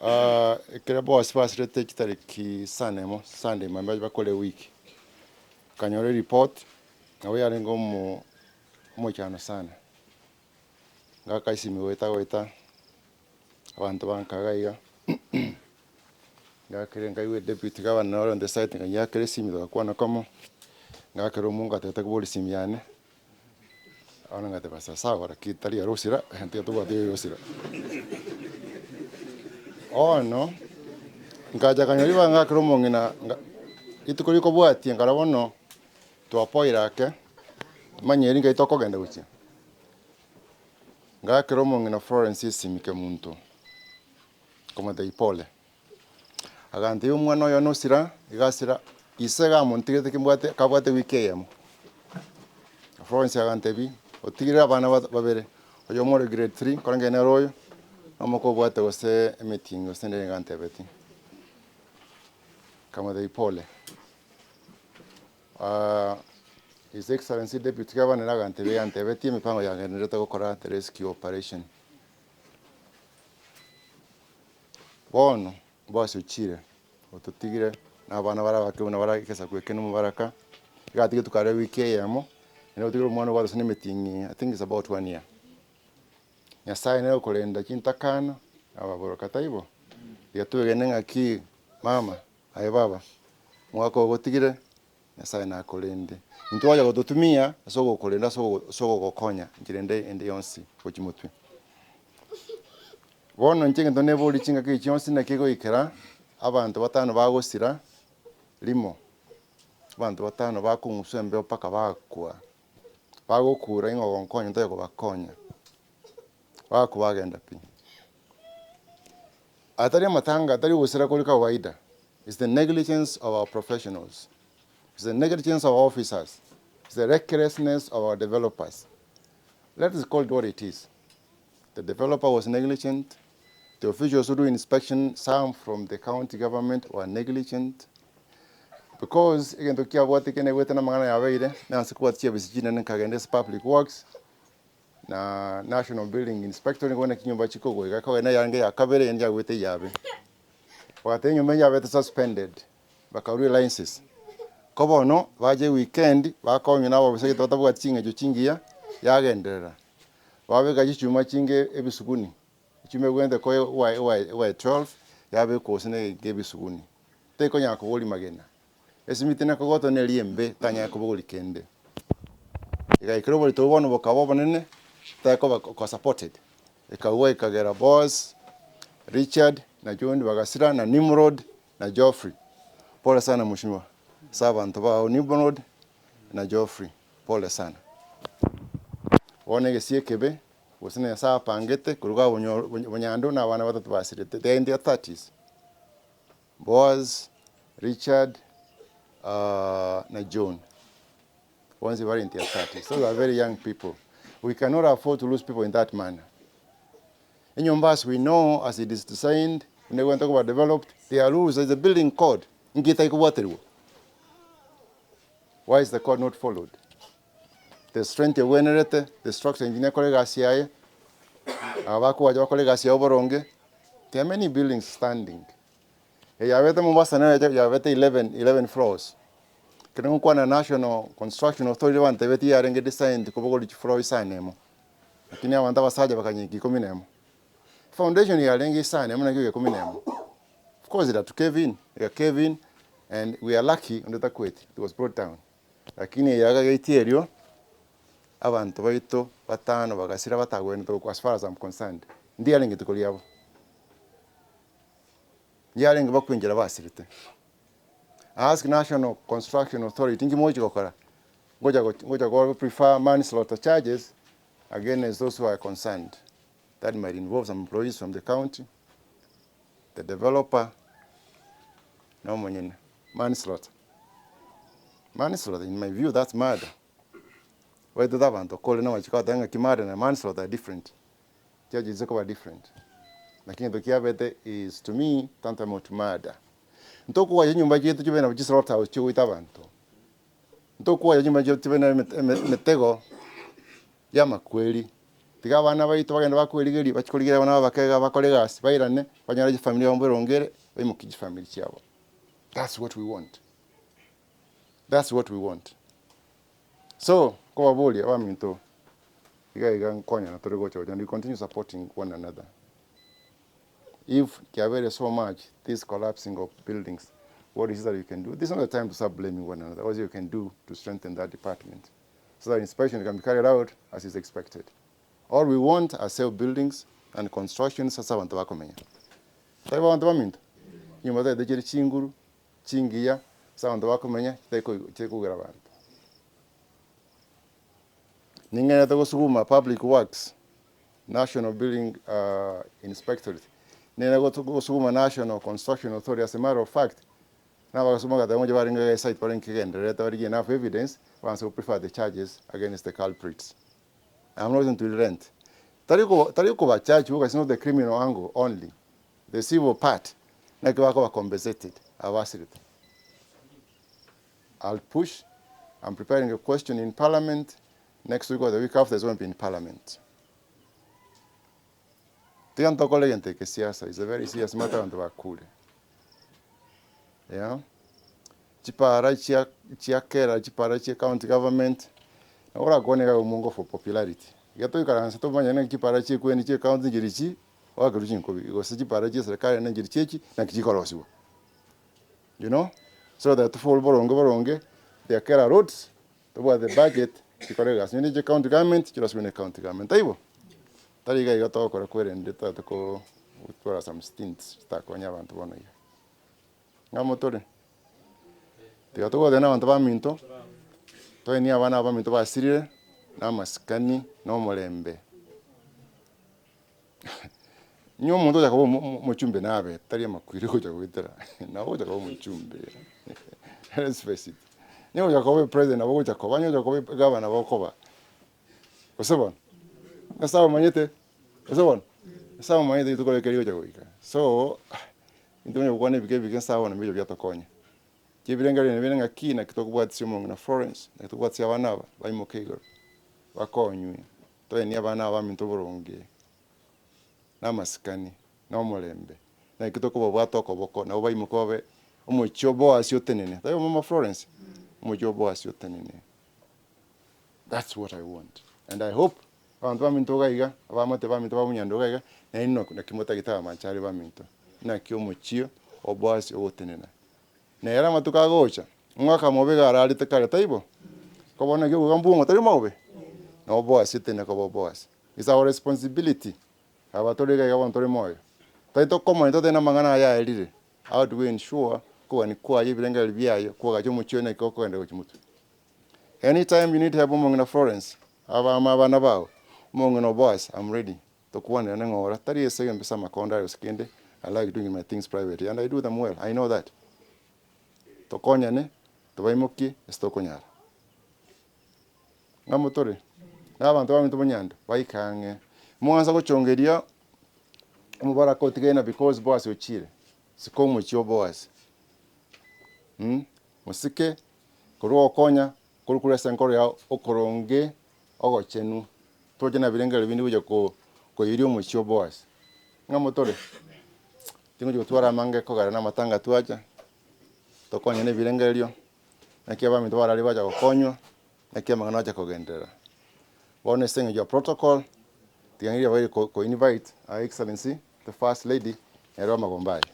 Ekero bosi basirete chitariki isano emo, Sunday mambia bakore ewiki, nkanyora eripoti, nabo yarenge omo omoichano sana, ngaka esimi goeta goeta, abanto bankaga iga, ngakire nkaigwa edeputy governor noro on the site nkanyeakera esimi togakwana komo, ngakera omonto atagete kobora esimi yane. Bono ngateba sawa lakini tari ere osira, tiga tobwate oyo osira. Bono, nkacha kanyora ribaga ngakera omong'ina nga rituko rikobwatia nkarora bono twapoire ake, manyeri ngai tokogenda gochia. Ngakera omong'ina Florence esimi Kemunto, nkamotebia pole. Agantebia omwana oyo one osira, iga asira, ise iga amontigete kimbwate kabwate ewiki eyemo. Florence agantebia, otigire abana bat babere, oyomo ore grade three nkorenge nere oyo, na omoka obwate gose emeeting gose nere iga antebetie. Nkamotebia pole. His Excellency Deputy Governor nere agantebia iga antebetie emipango yagendererete gokora the rescue operation. Bono Boasi ochire, ototigire na abana bare abake buna bare egesaku eke na omobaraka, iga atigetwe kare ewiki eyemo, naende otigire omwana obwate ase na emeting'i I think is about one year. Nyasaye nere okorenda chintakana, ababoroka taibo? Tiga twegene ng'aki mama, aye baba, omwaka oyo ogotigire, Nyasaye nakorende. Intwe oye gototumia ase ogokorenda ase ase ogogokonya enchera ende ende yonsi gochia motwe. Bono inche egento neborie chingaki echi chionsi naki egoikera abanto batano bagosira rimo, abanto batano bakong'uswa embeo mpaka bakwa, bagokura ing'o ogonkonya ntonya kobakonya, bagakwa bagenda pi. Atari amatanga, tari ogosira kore kawaida, it's the negligence of our professionals, it's the negligence of our officers, it's the recklessness of our developers. Let us call it what it is. The developer was negligent, the officials who do inspection, some from the county government were negligent, because egento kiabwate ekio naigwete na amang'ana yabeire, nase kobwate chiofisi chinene nkagenda ase public works, na national building inspector nigo naki chinyomba chikogwa iga ekogenda yarenge ya kabere eyende yagwete eyabe. Bagateba enyomba eywo yabete suspended, bakarwa elicenses. Ko bono, bacha eweekend, bakonywa na ababisa gete batabwati ching'encho chingiya, yagenderera. Babeka chichuma chinge ebisuguni, echuma egwente koe ewa ewa ewa 12, yabekwa gose na egento ebisuguni, tekonyara koboria magena. Esimiti nekogotwa neria embe tanyare kobogoria kende. Egaikera oborito obwo bono bokaba obonene, takoba ko supported. Ekagwa ekagera Boaz, Richard, na John bagasira na Nimrod na Geoffrey. Pole sana mheshimiwa, ase abanto bao Nimrod na Geoffrey, pole sana. Bono egesio ekebe, gose na Nyasaye apangete korwa iga bonyo bonyando na abana batato basirete, they are in their thirties. Boaz, Richard, na John, bonsi bare in their thirties, those are very young people, we cannot afford to lose people in that manner. Enyomba as we know as it is designed, buna egwenerete koba developed, there are rules, there is a building code, inki etari kobwaterigwa? Why is the code not followed? The strength egwenerete, the structure engineer ekore egasi yaye, aba bakowacha bakore egasi yabo boronge, there are many buildings standing. Eyabete Mombasa nero yacha yabete 11 11 floors. Ekero ngokwana National Construction Authority bantebetie yarenge designed kobogoria chifloor isano emo, lakini abanto abasacha bakanyeka ikomi na emo. Foundation yarenge isano emo nakio ikomi na emo. Of course it had to cave in, ega cave in and we are lucky onde takweti, it was brought down. Lakini eyaga gaitia erio, abanto baito batano bagasira batagwenerete gokwa as far as I'm concerned, ndiarenge rituko riabo. Ndiarenge bakwe enchera basirete. Ask National Construction Authority inki mogochi gokora? Ngocha go ngocha go prefer manslaughter charges against those who are concerned. That might involve some employees from the county, the developer, na omonyene. Manslaughter. Manslaughter in my view that's murder. Oetete abanto kore na amachiko agoteba ng'aki murder na manslaughter are different. Charges zikoba different. Lakini egento kiabete is to me tantamount to murder. Ntokogacha chinyomba chiaito chibe nabo chislaughter house chigoita abanto. Ntokogacha chinyomba chiaito chibe na emete emetego ya amakweri. Tiga abana baito bagende bakwerigeria, bachie korigereria abana abake iga bakore egasi, bairane, banyore chifamiri yabo mberongere, baimokie chifamiri chiabo. That's what we want. That's what we want. So, nkobaboria abaminto, iga iga nkonyana tore gocha gocha and we continue supporting one another. If kiabeire so much this collapsing of buildings, what is it that you can do? This is not the time to start blaming one another. What is it you can do to strengthen that department so that inspection can be carried out as is expected? All we want are safe buildings and constructions ase abanto bakomenya. Tari bo abanto baminto? Nyomba totagete chire chinguru, chingiya, ase abanto bakomenya, chitari chitari kogera abanto. Ning'erete gosuguma public works, National Building Inspectorate, nere gosuguma National Construction Authority, as a matter of fact, nabagasuguma bagateba ngocha barenge iga esite barenge kegendererete barigie enough evidence, baanse go prefer the charges against the culprits. I'm not going to relent. Tari ko tari koba charge boka, it's not the criminal angle only, the civil part, naki bakoba compensated abasirete. I'll push, I'm preparing a question in parliament, next week or the week after it's going to be in parliament. Tiga ntokore egento eke siasa, it's a very serious matter abanto bakure. Yeah. Chipara chia chia kera, chipara chia county government, nabo orakwane iga omongo for popularity. Iga toikaranse tomanye naki chipara chiekweni chia ecounty nchiri chi, oakerwe chinkobi, gose chipara chia eserekari naende nchiri chiechi, naki chikorosiwa. You know, so that tofore boronge boronge, the Kera roads, tobwate budget, chikore egasi. Onye ne county government, chirosiwe ne county government. Taibo? Tari iga iga togokora kwerende totagete ko gotwara some stints chitakonye abanto bono iga. Ng'a motore? Tiga togoteba na abanto baminto, toenie abana aba baminto basirire, na amasikani, na omorembe. Onye omonto ogocha koba omochumbe nabe, tari amakweri ogocha goetera, nabo ogocha koba omochumbe, let's face it. Onye ogocha koba epresident nabo ogocha koba, onye ogocha koba egavana nabo okoba, gose bono? Nyasaye omanyete, gose bono? Nyasaye omanyete rituko riaye rigocha goika. So, intwe onye gokwana ebike ebike nsae bono mbicho biatokonya. Ebirengererio nabio ng'aki naki tokobwatisia omong'ina Florence, naki tokobwatisia abana aba, baimoke igoro, bakonywe. Toenie abana abaminto oboronge, na amasikani, na omorembe, naki tokobabwata okoboko, nabo baimoke babe omochie o Boasi otenene. Taibo mama Florence? Omochie o Boasi otenene. That's what I want. And I hope abanto baminto iga iga, abamate baminto ba Munyando iga iga, nainwe naki motagete abamanchari baminto. Naki omochie o Boasi ogotenena. Nere amatuko agocha, omwaka mobe iga ararete kare, taibo? Ko bono naki okoigwa mbung'o tari mobe? Nabo Boasi otene koba Boasi. It's our responsibility aba tore iga iga bono tore moyo. Tari tokomanya totebe namang'ana aya aerire, how do we ensure kogania kwaye ebirengererio biaye koagacha omochie oyo naki gokogenda gochia motwe. Anytime you need help omong'ina Florence, abama abana bao, omong'ina o Boaz, I'm ready. Tokwanera neng'ora, tari ase egento ase amakondo aye gose kende, I like doing my things privately and I do them well, I know that. Tokonyane, tobaimokie ase tokonyara. Ng'a motore, na abanto baminto bonyando, baike ang'e. Mwansa gochongeria omobaraka otigaine because Boaz ochire, sika omochie o Boaz, mosike, korwa ogokonya, korwa korwa ase enkoro yao okoronge ogochenu, toche na birengererio binde gocha ko koiria omochie o Boaz. Ng'a motore? Tingochi gotwara amange kogera na amatanga twacha, tokonye na ebirengererio, naki abaminto barari bacha gokonywa, naki amang'ana acha kogenderera. Bono ase eng'encho ya protocol, tiga ng'ire abairi ko ko invite Her Excellency, the First Lady, nere amagomba aye.